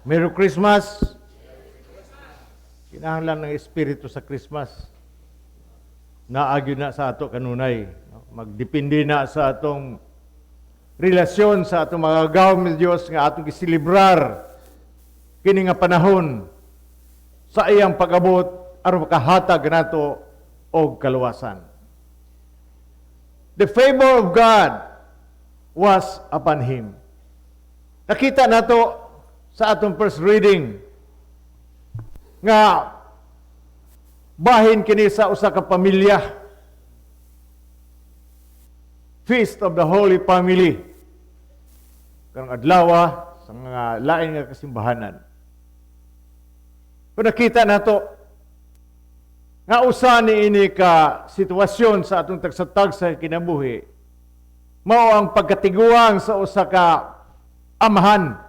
Merry Christmas! Kinahanglan ng espiritu sa Christmas. Naa gyud na sa ato kanunay, no? Magdepende na sa atong relasyon sa atong mga gawom ni Dios nga atong giselebrar kini nga panahon sa iyang pag-abot aron makahatag nato og kaluwasan. The favor of God was upon him. Nakita nato sa atong first reading nga bahin kini sa usa ka pamilya. Feast of the Holy Family. Karong adlaw sa mga lain nga kasimbahanan. Kung nakita nato nga usa ni ini ka sitwasyon sa atong tagsa-tagsa kinabuhi, mao ang pagkatiguang sa usa ka amahan.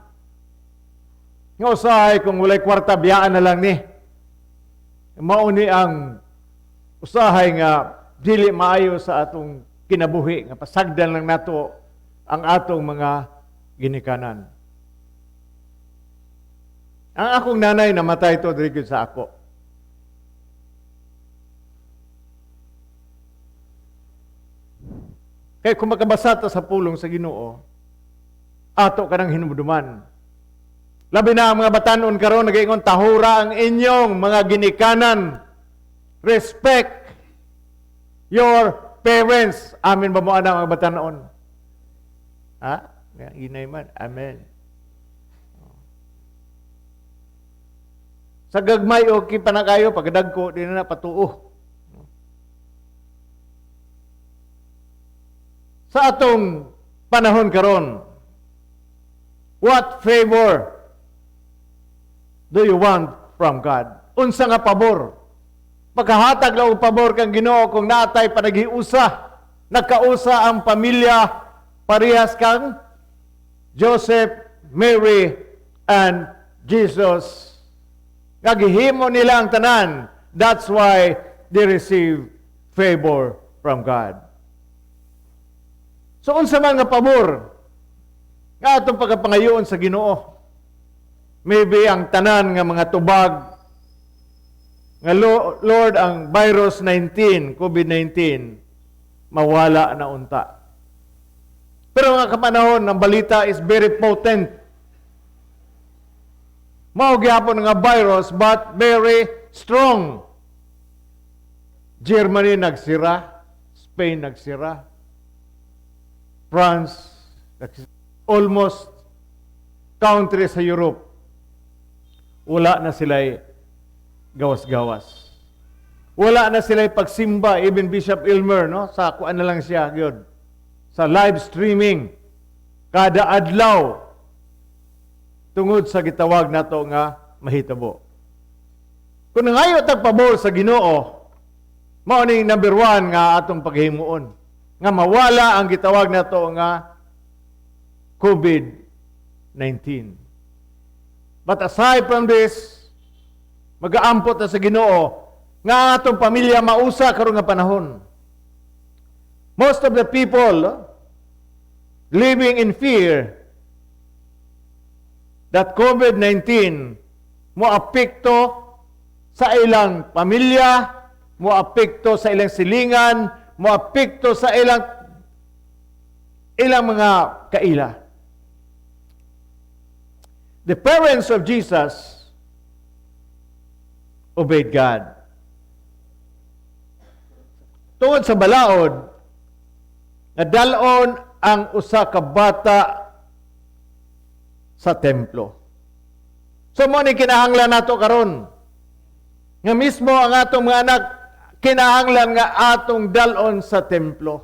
Nga usahay kung walay kwarta, biyaan na lang ni. Mao ni ang usahay nga dili maayo sa atong kinabuhi, nga pasagdan lang nato ang atong mga ginikanan. Ang akong nanay namatay to diri gyud sa ako. Kay kung makabasa ta sa pulong sa Ginoo, ato ka nang hinumduman. Labi na ang mga batanon karon nagaingon, "Tahura ang inyong mga ginikanan. Respect your parents." Amen ba mo ana, mga batanon? Ha? Inay man. Amen. Sa gagmay okay pa na kayo, pagdagko, di na patuo. Sa atong panahon karon, what favor do you want from God? Unsa nga pabor? Pagkahatag lang og pabor kang Ginoo kung naatay panaghiusa, nagkausa ang pamilya parehas kang Joseph, Mary, and Jesus. Nga gihimo nila ang tanan. That's why they receive favor from God. So unsa man nga pabor nga atong pagkapangayoon sa Ginoo? Maybe ang tanan nga mga tubag nga Lord, ang virus 19, COVID-19, mawala na unta. Pero nga kapanahon, ang balita is very potent. Mao gyapon nga virus but very strong. Germany nagsira, Spain nagsira, France, almost country sa Europe, wala na sila gawas-gawas. Wala na sila pagsimba, even Bishop Ilmer, no? Sa kuan na lang siya, gyud. Sa live streaming, kada adlaw, tungod sa gitawag nato nga mahitabo. Kung nangayo tag pabor sa Ginoo, mao ning number one nga atong paghimuon. Nga mawala ang gitawag nato nga COVID-19. But aside from this, magaampo ta sa Ginoo nga ang atong pamilya mausa karon nga panahon. Most of the people living in fear that COVID-19 mo apekto sa ilang pamilya, mo apekto sa ilang silingan, mo apekto sa ilang ilang mga kaila. The parents of Jesus obeyed God. Tungod sa balaod, nga dalon ang usa ka bata sa templo. So mao ni kinahanglan nato karon. Nga mismo ang atong mga anak kinahanglan nga atong dalon sa templo.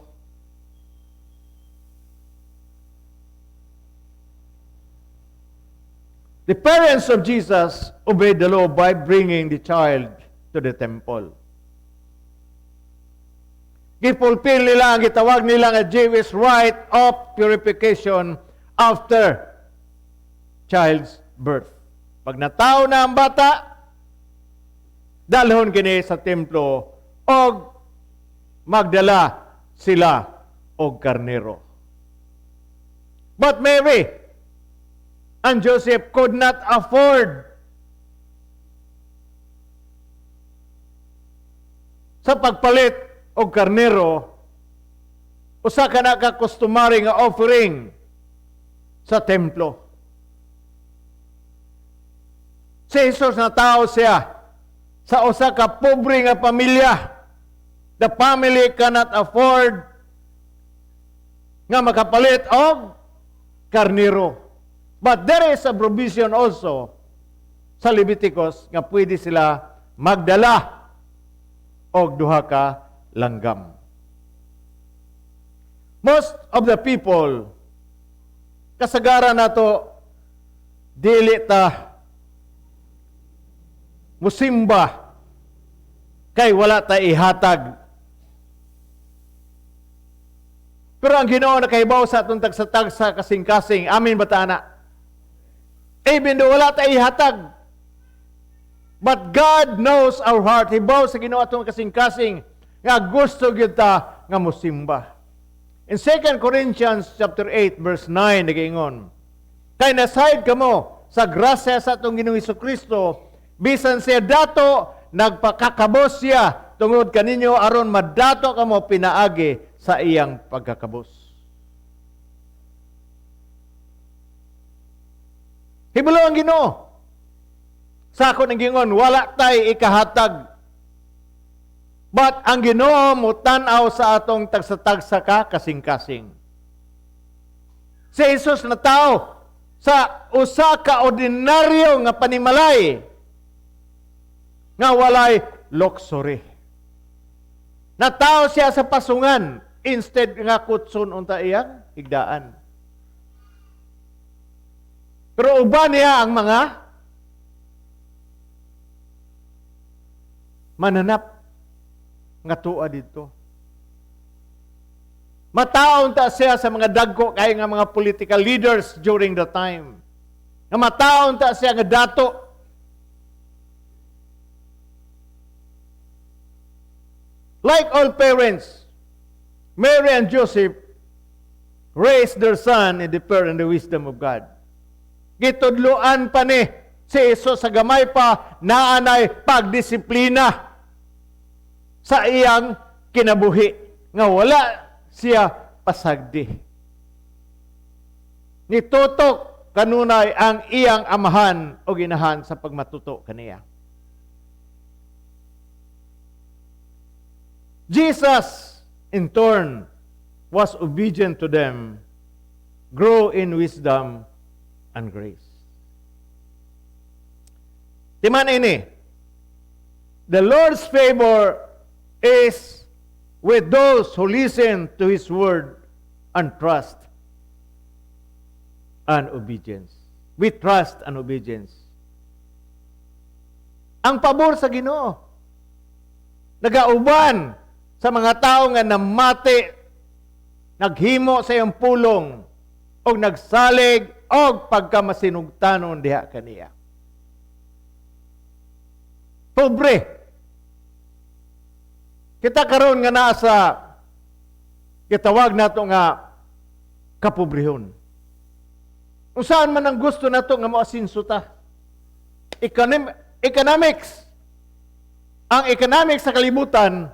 The parents of Jesus obeyed the law by bringing the child to the temple. Gifulfill nila ang gitawag nila nga Jewish rite of purification after child's birth. Pag natawo na ang bata, dalhon kini sa templo og magdala sila og karnero. But Mary And Joseph could not afford sa pagpalit og karnero, usa ka na ka customary nga offering sa templo. Si Jesus, na tao siya sa usa ka pobre nga pamilya. The family cannot afford nga makapalit og karnero. But there is a provision also sa Leviticus nga pwede sila magdala og duha ka langgam. Most of the people, kasagaran nato, dili ta musimba kay wala ta ihatag. Pero ang Ginoo nakahibaw sa atong tagsa-tagsa kasing-kasing. Amin ba ta ana? Even though wala ta ihatag, but God knows our heart. Hibaw sa Ginoo atong kasing-kasing nga gusto gyud ta nga musimba. In 2 Corinthians chapter 8 verse 9, nagaingon, "Kay nasayod kamo sa grasya sa atong Ginoong Kristo, bisan siya dato, nagpakakabos siya tungod kaninyo aron madato kamo pinaagi sa iyang pagkakabos." Hibalo ang Ginoo. Sa ako nang gingon, wala tay ikahatag. But ang Ginoo mutan-aw sa atong tagsa-tagsa ka kasing-kasing. Si Jesus na tao sa usa ka ordinaryo nga panimalay nga walay luxury. Natao siya sa pasungan instead nga kutson unta iyang higdaan. Pero uban niya ang mga mananap nga tuwa dito. Mataon ta siya sa mga dagko kay nga mga political leaders during the time. Nga mataon ta siya nga dato. Like all parents, Mary and Joseph raised their son in the fear and the wisdom of God. Gitudloan pa ni si Jesus sa gamay pa, naanay pagdisiplina sa iyang kinabuhi nga wala siya pasagdi. Nitutok kanunay ang iyang amahan o ginahan sa pagmatuto kaniya. Jesus, in turn, was obedient to them, grow in wisdom and grace. Timan ini, the Lord's favor is with those who listen to His word and trust and obedience. With trust and obedience. Ang pabor sa Ginoo nagauban sa mga tao nga namati, naghimo sa iyang pulong, o nagsalig og pagkamasinugtanon diha kaniya. Pobre. Kita karon nga naa sa gitawag nato nga kapobrehon. Unsaon man ang gusto nato nga moasinso ta. Economics. Ang economics sa kalibutan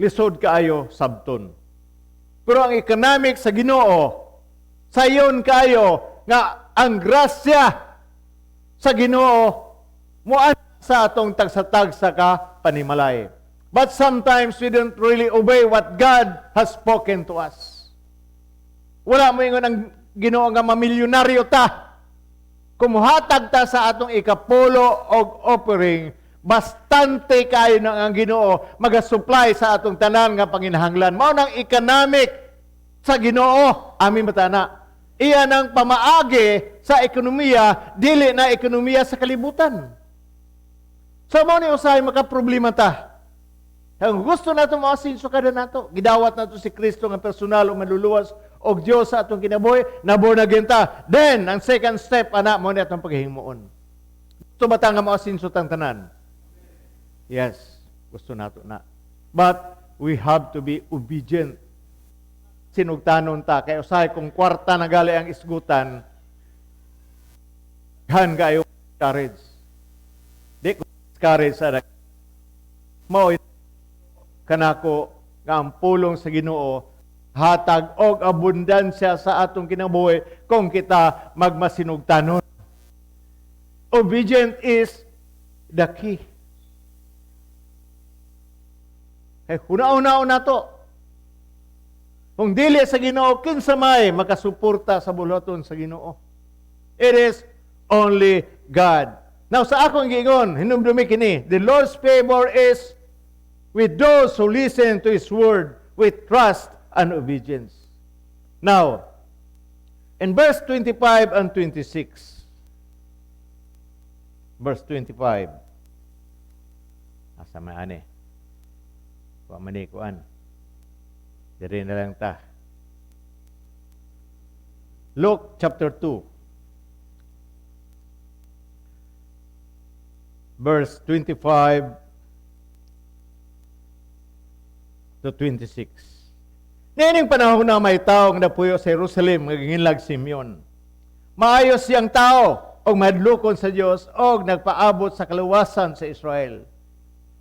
lisod kaayo sabton. Pero ang economics sa Ginoo, sayon kaayo nga ang grasya sa Ginoo moan sa atong tagsa-tagsa ka panimalay. But sometimes we don't really obey what God has spoken to us. Wala mo ingon ang Ginoo nga mamilyonaryo ta. Kumuhatag ta sa atong ikapulo og offering, bastante kayo ng ang Ginoo magasupply sa atong tanan nga panginahanglan. Mao nang economic sa Ginoo. Amin ba ta na? Iyan ang pamaagi sa ekonomiya, dili na ekonomiya sa kalibutan. So mao ni usahay makaproblema ta. Ang gusto nato moasinso kada nato, gidawat nato si Kristo nga personal o manluluwas og Dios sa atong kinabuhi, na born again ta. Then ang second step ana mo ni atong paghimuon. Gusto ba ta nga moasinso tang tanan? Yes, gusto nato na. But we have to be obedient. Sinugtanon ta kay usahay kung kwarta na gali ang isgutan, Han kayo courage. Di ko courage sa mao kanako nga ang pulong sa Ginoo hatag og abundansya sa atong kinabuhi kung kita magmasinugtanon. Obedient is the key. Kay huna-una to. Kung dili sa Ginoo, kinsa may makasuporta sa buluhaton sa Ginoo? It is only God. Now sa akong giingon, hinumdumi kini, the Lord's favor is with those who listen to His word with trust and obedience. Now, in verse 25 and 26, verse 25, asa man ani? Wa man ni kuan. Diri na lang ta. Luke chapter 2, verse 25 to 26. Niining panahon na may tao nga napuyo sa Jerusalem nga giingon Simeon. Maayo siyang tao og mahadlokon sa Dios og nagpaabot sa kaluwasan sa Israel.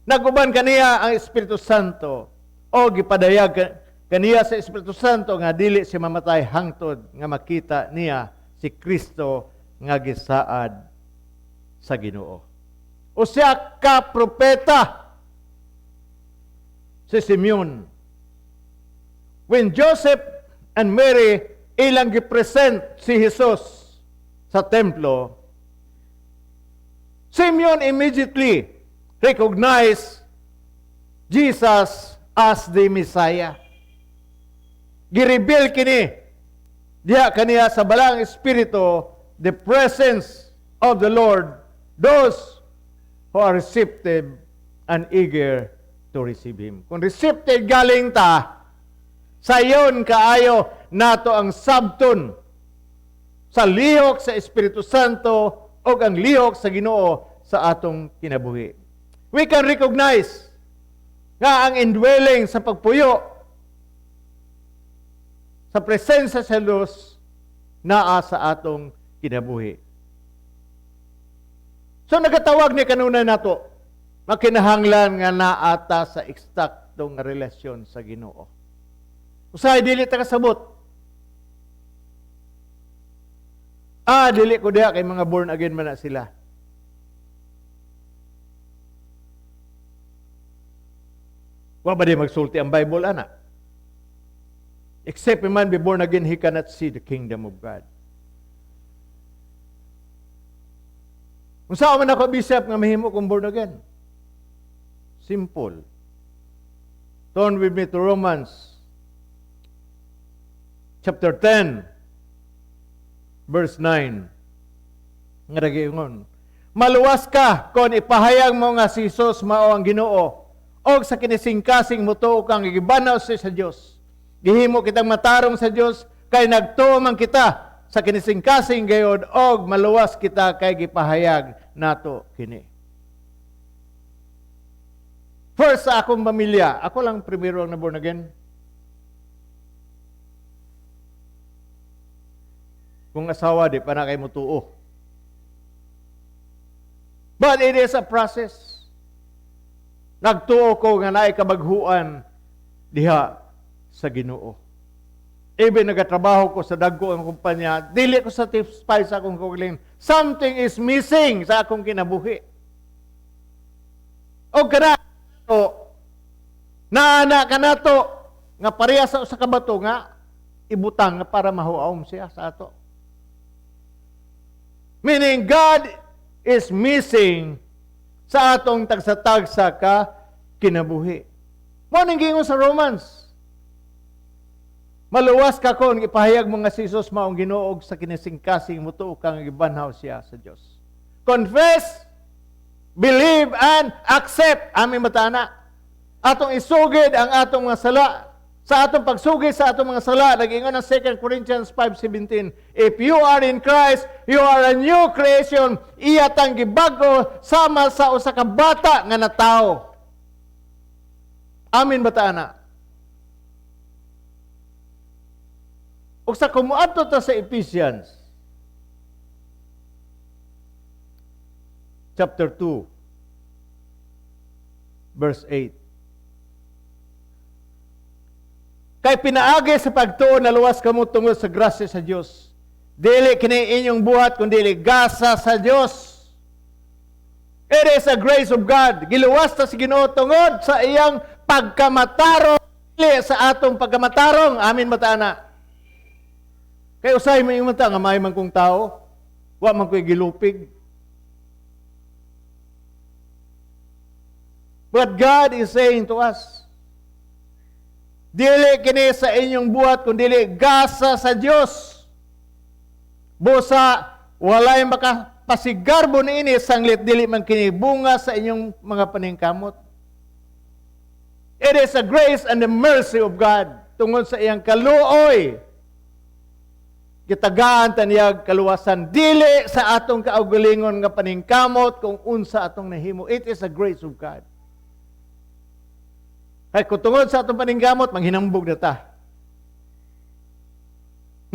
Naguban kaniya ang Espiritu Santo og gipadayag kaniya sa Espiritu Santo nga dili siya mamatay hangtod nga makita niya si Kristo nga gisaad sa Ginoo. O siya ka propeta si Simeon. When Joseph and Mary ilang gipresent si Jesus sa templo, Simeon immediately recognized Jesus as the Messiah. Gireveal kini diha kaniya sa Balaang Espiritu the presence of the Lord, those who are receptive and eager to receive Him. Kung receptive galing ta, sayon kaayo nato ang sabton sa lihok sa Espiritu Santo o ang lihok sa Ginoo sa atong kinabuhi. We can recognize nga ang indwelling sa pagpuyo sa presensya sa Diyos naa sa atong kinabuhi. So nagatawag ni kanunay nato, makinahanglan nga naata sa eksaktong nga relasyon sa Ginoo. Usahay dili ta kasabot. Dili ko diha kay mga born again man na sila. Wa ba di magsulti ang Bible ana? Except a man be born again, he cannot see the kingdom of God. Kung saan man ako, bishop, nga mahimo kong born again? Simple. Turn with me to Romans chapter 10, verse 9. Nga nagiingon, maluwas ka kung ipahayag mo nga si Jesus mao ang Ginoo, og sa kinisingkasing motuo kang gibanaw siya sa Dios. Gihimo kitang matarong sa Dios kay nagtuo man kita sa kinisingkasing gayod og maluwas kita kay gipahayag nato kini. First sa akong pamilya, ako lang primero ang na-born again. Kung asawa, di pa na kay mutuo. But it is a process. Nagtuo ko nga naay kabaghuan diha sa Ginoo. Even nagatrabaho ko sa dagko ang kumpanya, dili ko satisfied sa akong kaugalingon. Something is missing sa akong kinabuhi. O kana to, naana ka na to, nga pareha sa usa ka bato nga ibutang nga para mahuaom siya sa ato. Meaning God is missing sa atong tagsa-tagsa ka kinabuhi. Mao ning giingon sa Romans. Maluwas ka kon ipahayag mo nga si Jesus maong Ginoo sa kinisingkasing motuo kang gibanhaw siya sa Dios. Confess, believe and accept. Aming matana. Atong isugid ang atong mga sala. Sa atong pagsugid sa atong mga sala, nag-ingon ang 2 Corinthians 5:17, if you are in Christ, you are a new creation. Iya tang gibag-o sama sa usa ka bata nga natawo. Amin ba ta ana? Ug sa kumuadto ta sa Ephesians, chapter 2 verse 8. Kay pinaagi sa pagtuo naluwas kamo tungod sa grasya sa Dios. Dili kini inyong buhat kundi gasa sa Dios. It is a grace of God. Giluwas ta sa Ginoo tungod sa iyang pagkamatarong, dili sa atong pagkamatarong. Amin ba ta ana? Kay usahay mo yung mata nga may man kong tao, wa man ko'y gilupig. But God is saying to us, dili kini sa inyong buhat, kundi gasa sa Dios. Busa, walay makapasigarbo niini sanglit dili man kini bunga sa inyong mga paningkamot. It is a grace and the mercy of God tungod sa iyang kaluoy. Gitagaan ta niya kaluwasan dili sa atong kaugalingon nga paningkamot kung unsa atong nahimo. It is a grace of God. Kay kung tungod sa atong paningkamot, manghinambog na ta.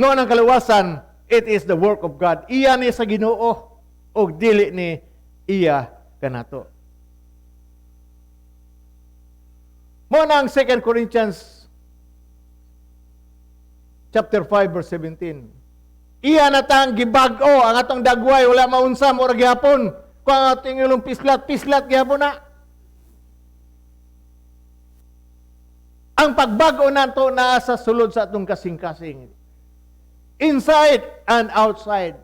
Noon ang kaluwasan, it is the work of God. Iya ni sa Ginoo og dili ni iya kanato. Mo na ang 2 Corinthians chapter 5 verse 17. Iya na tang gibag-o ang atong dagway, wala maunsa mo ra gihapon. Kung ang ating ilong pislat, pislat gihapon na. Ang pagbag-o nato naa sa sulod sa atong kasing-kasing. Inside and outside.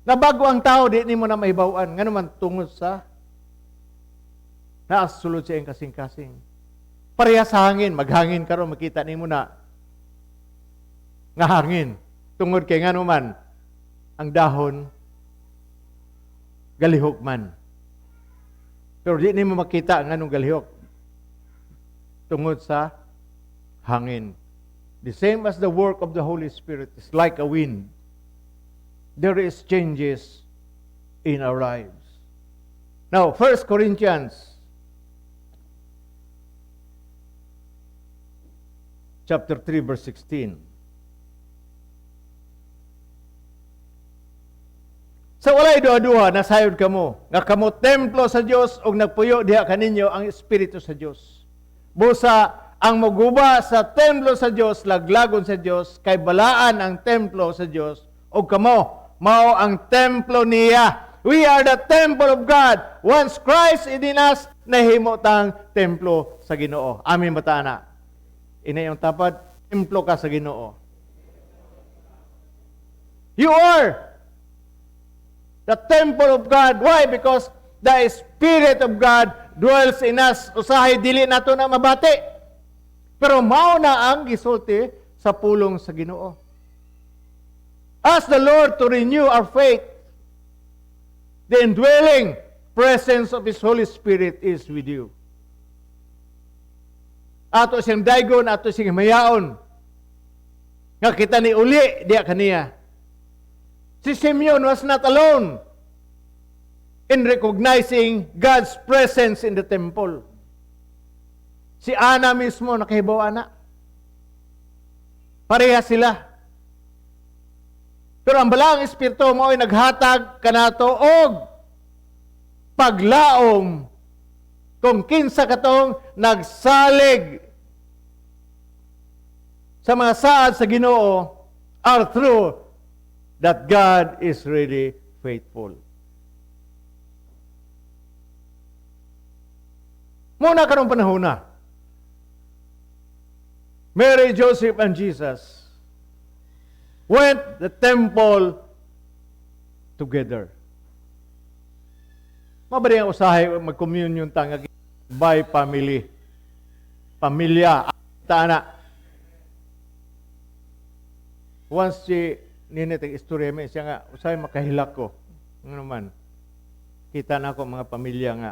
Nabago ang tao, di nimo na mahibaw-an. Ngano man tungod sa naa sa sulod sa iyang kasing-kasing. Pareha sa hangin, maghangin karon makita nimo na nga hangin. Tungod kay ngano man ang dahon galihok man. Pero di nimo makita nganong galihok tungod sa hangin. The same as the work of the Holy Spirit is like a wind. There is changes in our lives. Now, 1 Corinthians chapter 3 verse 16. Sa walay duha-duha, nasayod kamo, nga kamo templo sa Dios ug nagpuyo diha kaninyo ang Espiritu sa Dios. Busa ang moguba sa templo sa Dios, laglagon sa Dios, kay balaan ang templo sa Dios ug kamo mao ang templo niya. We are the temple of God. Once Christ is in us, nahimo tang templo sa Ginoo. Amin ba ta ana? Ina yung tapad, templo ka sa Ginoo. You are the temple of God. Why? Because the Spirit of God dwells in us. Usahay dili nato na mabati. Pero mao na ang gisulti sa pulong sa Ginoo. Ask the Lord to renew our faith. The indwelling presence of His Holy Spirit is with you. Ato siyang daygon, ato siyang himayaon. Nga kita ni uli diya kaniya. Si Simeon was not alone in recognizing God's presence in the temple. Si Ana mismo nakahibaw ana. Pareha sila. Pero ang Balaang Espiritu mao'y naghatag kanato og paglaom kung kinsa katong nagsalig sa mga saad sa Ginoo are true, that God is really faithful. Muna karong panahon na, Mary, Joseph, and Jesus went the temple together. Mabali ang usahay mag-communion ta nga by family. Pamilya. Ta na. Once si Ninit ang istorya may siya nga usahay makahilak ko. Ano naman? Kita na ako mga pamilya nga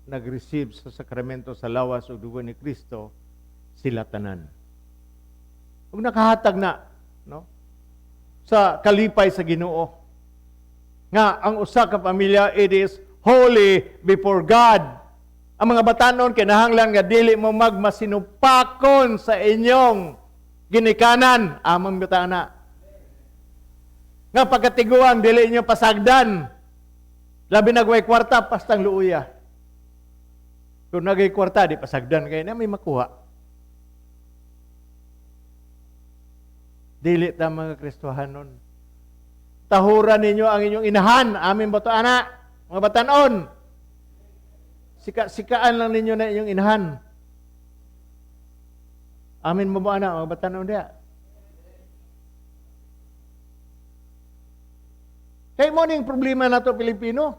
nag-receive sa sakramento sa lawas o dugo ni Kristo, sila tanan. Ug nakahatag na, no? Sa kalipay sa Ginoo. Nga ang usa ka pamilya, it is holy before God. Ang mga batanon kinahanglan nga dili mo magmasinupakon sa inyong ginikanan. Amang bata na. Nga pagkatiguang dili inyo pasagdan. Labi na way kwarta, pastang luuya. Kung nagay kwarta, di pasagdan kay na may makuha. Dili ta mga Kristohanon. Tahuran ninyo ang inyong inahan. Amin ba to, ana? Mga batanon. Sika-sikaan lang ninyo na inyong inahan. Amin mo ba, ana? Mga batanon diya. Kay mo ning problema nato Pilipino.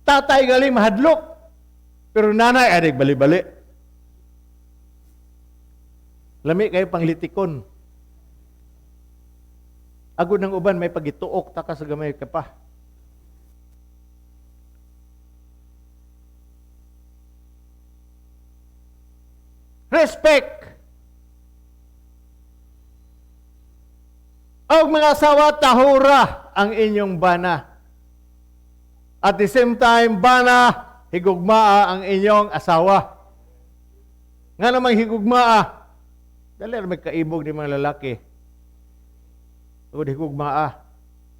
Tatay gali mahadlok. Pero nanay adig bali-bali. Lami kayo panglitikon. Agud ng uban may pagituok ta ka sa gamay ka pa. Respect. Og mga asawa, tahura ang inyong bana. At the same time, bana, higugmaa ang inyong asawa. Nga namang higugmaa, dali ra may kaibog ni mga lalaki. Ug higugmaa.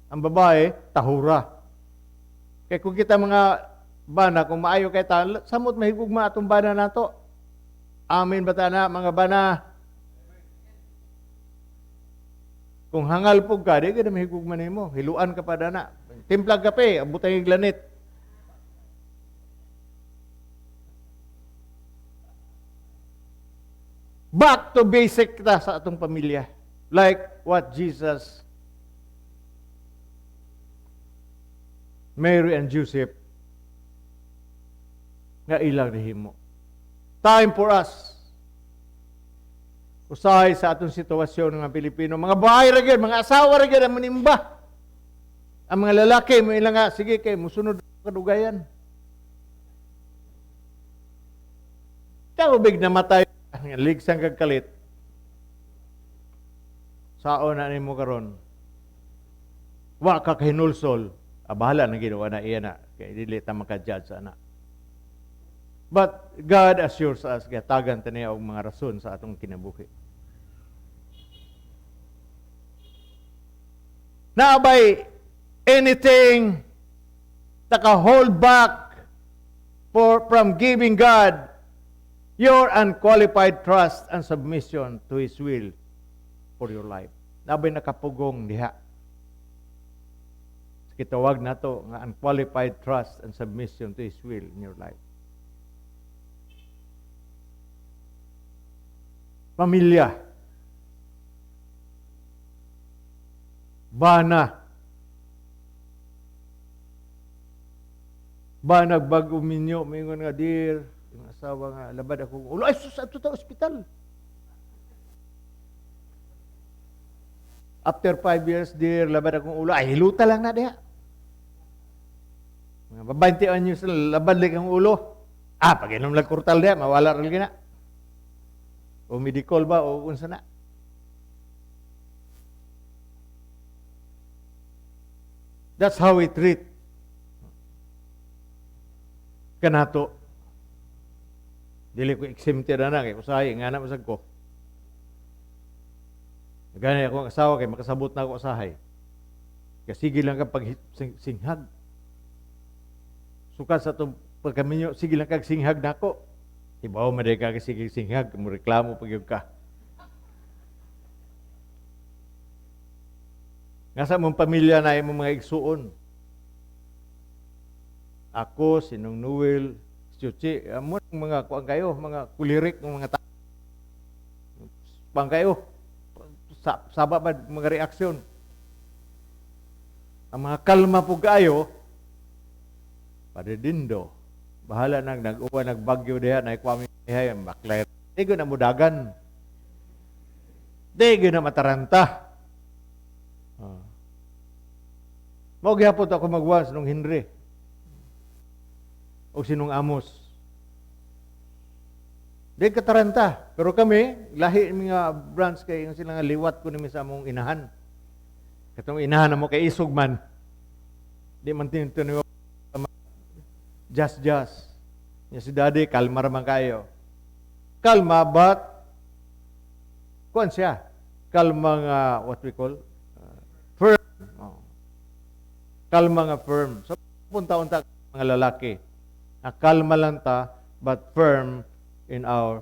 Ang babae, tahura. Kaya kung kita mga bana, kung maayo kay ta, samot mahigugma atong bana nato. Amin ba ta na, mga bana? Kung hangal pug ka, di ka na mahigugma nimo. Hiluan ka pa dana. Timplag kape, abutay yung glanit. Back to basic ta sa atong pamilya. Like what Jesus, Mary and Joseph nga ilang nahimo. Time for us. Usahay sa atong sitwasyon ng mga Pilipino, mga bahay ra gyud, mga asawa ra gyud ang manimba. Ang mga lalaki mo ilang nga sige kay musunod kadugayan. Tawag na matay ligsang kag kalit. Sao na nimo karon? Wa ka kahinulsol, bahala na ginawa na iya na kay dili ta maka-judge ana. But God assures us, gatagan ta niya og mga rason sa atong kinabuhi. Naabay anything naka-hold back from giving God your unqualified trust and submission to His will for your life. Naabay nakapugong diha. Kitawag nato nga unqualified trust and submission to His will in your life. Pamilya, bana, banag bago minyo, mingon nga, dear, yung asawa nga, labad ako, ulo, ay, sus, ato ta ospital. After 5 years, dear, labad akong ulo, ay, hiluta lang na diha. Mga 20 anyos, labad lang ang ulo. Ah, pag inom lang kurtal diha, mawala rin na. O medical ba, o unsa na. That's how we treat kanato. Dili ko exempted na kay usahay nga na masag ko. Gani ako ang asawa kay makasabot na ako usahay. Kay sige lang ka pag singhag. Suka sa atong pagkaminyo, sige lang kag singhag nako. Ibaw man ka sige singhag, mo reklamo pag yun ka. Nga sa mong pamilya na imong mga igsuon. Ako, si Nung Noel, si Chuchi, amo mga kuan kayo, mga kulirik ng mga tao. Pang kayo, saba ba mga reaksyon. Ang mga kalma po kayo, padedindo. Bahala nang nag-uwa, nagbagyo diha, naikwami diha, baklay. Di ko na mudagan. Di ko na mataranta. Mao gihapon ako magwas nung Henry o sinong Amos. Di kataranta. Pero kami, lahi mga branch kay yung sila nga liwat ko nimi sa among inahan. Katong inahan mo kay isog man. Di man tinutunoy just. Nya si daddy, kalma raman kayo. Kalma, but kuan siya. Kalma nga, what we call, firm. Oh. Kalma nga firm. So punta unta mga lalaki. Na kalma lang ta but firm in our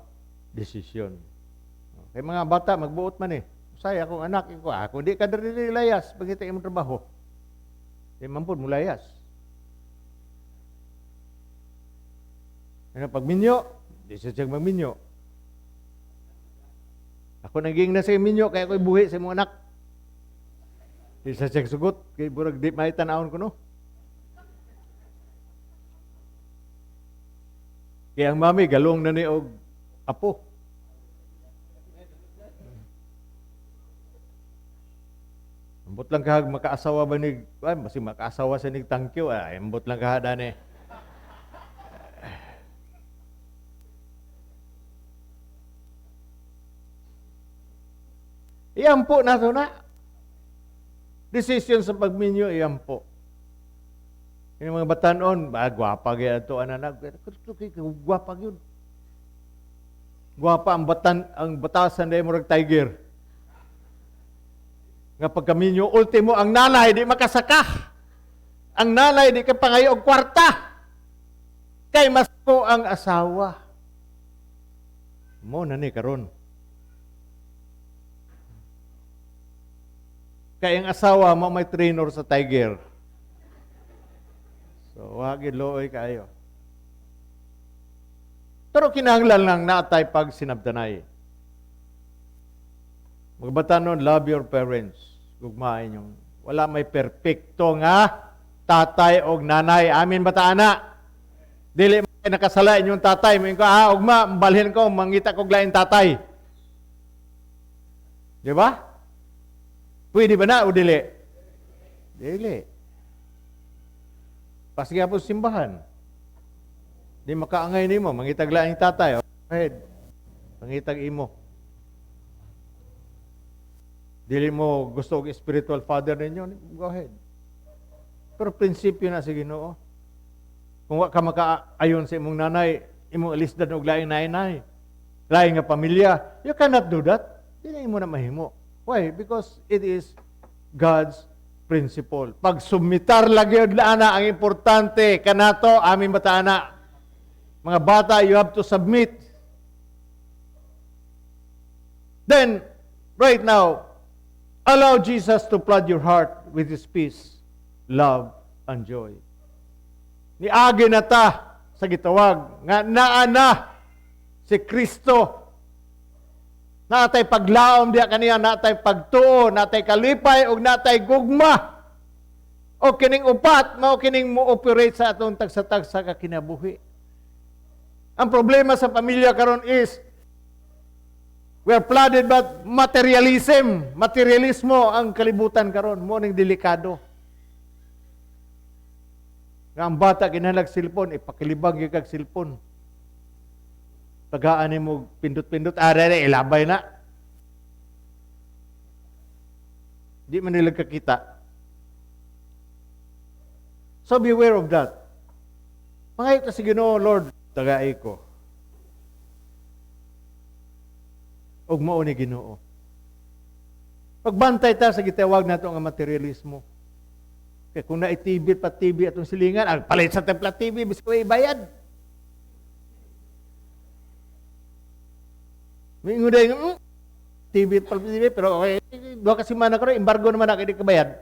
decision. Okay, mga bata magbuot man eh. Usay akong anak ko, ako di ka diri layas pagita imong trabaho. Di man pud mulayas. Ano pagminyo, di siya magminyo. Ako naging na sa minyo kaya ako'y buhi sa imong anak. Di sa siya sugot kay burag di may tan-awon ko no. Kaya ang mami galong na ni og apo. Ambot lang kahag makaasawa ba ni, ay, basi makaasawa sa nig thank you, ay, ambot lang kahag dani. Iampo na to na. Decision sa pagminyo, iampo. Yung mga batanon, ba, gwapa gyud ato anak. Gwapa gyud. Gwapa ang batan, ang batasan dahil murag tiger. Nga pagkaminyo, ultimo ang nanay di makasaka. Ang nanay di ka pangayo og kwarta. Kay mas ko ang asawa. Mo na ni karon. Kay ang asawa mo may trainer sa tiger. So, wag luoy kaayo. Pero kinahanglan lang naatay pag sinabtanay. Magbata nun, love your parents. Gugmain yung wala may perpekto nga tatay og nanay. Amin bata ana. Dili may nakasala inyong tatay. Moingon ko, ugma, balhin ko, mangita kog lain tatay. Di ba? Pwede ba na o dili? Dili. Pasige po sa simbahan. Di makaangay nimo, mangitag laing tatay. Go ahead. Mangitag imo. Dili mo gusto og spiritual father ninyo, go ahead. Pero prinsipyo na sa Ginoo. Kung wa ka makaayon sa imong nanay, imong alisdan og laing nanay, laing nga pamilya, you cannot do that. Dili mo na mahimo. Why? Because it is God's principle. Pag submitar lagi ana ang importante kanato aming bata ana. Mga bata, you have to submit. Then, right now, allow Jesus to flood your heart with His peace, love, and joy. Niagi na ta sa gitawag nga naa na si Kristo. Naatay paglaom diya kaniya, naatay pagtuo, naatay kalipay, ug naatay gugma. O kining upat, mao kining mo-operate sa atong tagsa-tagsa ka kinabuhi. Ang problema sa pamilya karon is we are flooded by materialism. Materialismo ang kalibutan karon, mo ning delikado. Nga ang bata kinahanglag cellphone, ipakilibag gyud kag cellphone. Tagaan nimo pindot-pindot, are ilabay na. Di man nila kakita. So beware of that. Mangayo ta sa Ginoo, Lord, tagay ko. Og mao ni Ginoo. Pagbantay ta sa gitawag nato nga materialismo. Kay kung naay TV pa TV atong silingan, ang palit sa templa TV bisko ibayad. Mingon day nga, TV pa TV pero okay, duha ka semana karon embargo naman na kay di kabayad.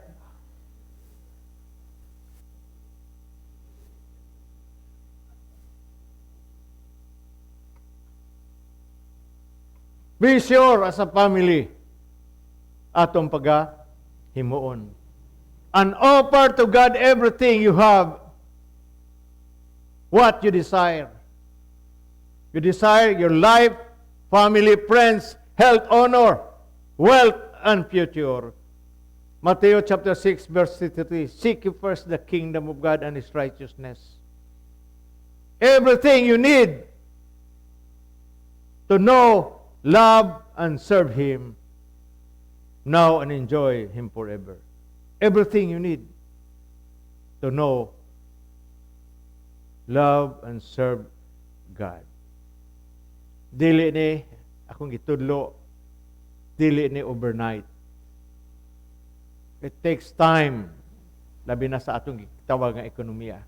Be sure as a family atong pagahimuon. And offer to God everything you have, what you desire. You desire your life, family, friends, health, honor, wealth, and future. Matthew chapter 6, verse 63, seek ye first the kingdom of God and His righteousness. Everything you need to know, love, and serve Him now and enjoy Him forever. Everything you need to know, love, and serve God. Dili ni akong gitudlo, dili ni overnight. It takes time. Labi na sa atong gitawag nga ekonomiya.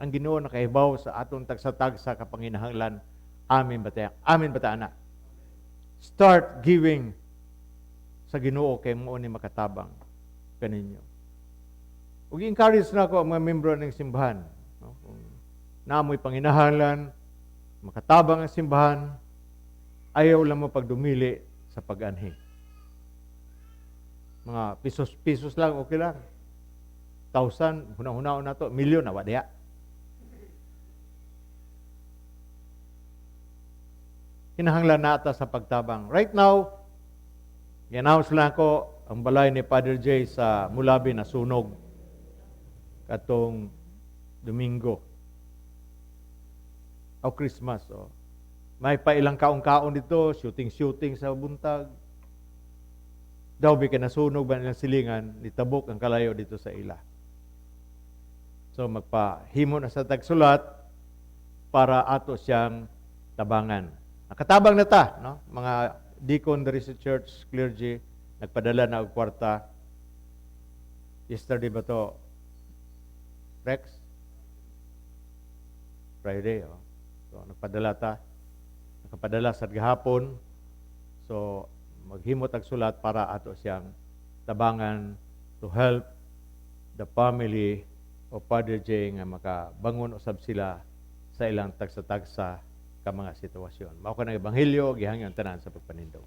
Ang Ginoo nakahibaw sa atong tagsa-tagsa ka panginahanglan. Amen ba tayo? Amen ba ta ana? Start giving sa Ginoo kay mao ni makatabang kaninyo. Ug encourage na ako ang mga membro ng simbahan, no? Kung naamoy panginahanglan, makatabang ang simbahan, ayaw lang mo pagdumili sa pag-anhi. Mga pesos-pesos lang, okay lang. Thousand, huna-hunaon na to, milyon na, wa diha. Kinahanglan nata sa pagtabang. Right now, i-announce lang ako, ang balay ni Father Jay sa Mulabi na sunog katong Domingo o Christmas. Oh. May pa ilang kaong-kaon dito, shooting-shooting sa buntag. Daw bi nasunog ba nilang silingan, nitabok ang kalayo dito sa ila. So magpahimo na sa tagsulat para ato siyang tabangan. Nakatabang na ta, no? Mga deacon diri sa church, clergy, nagpadala na og kwarta. Yesterday ba to? Rex? Friday, oh. So nagpadala ta. Nakapadala sa gahapon. So maghimo tag sulat para ato siyang tabangan to help the family o Father J nga makabangon usab sila sa ilang tagsa-tagsa ka mga sitwasyon. Mao kanang ebanghelyo, gihangyo ang tanan sa pagpanindog.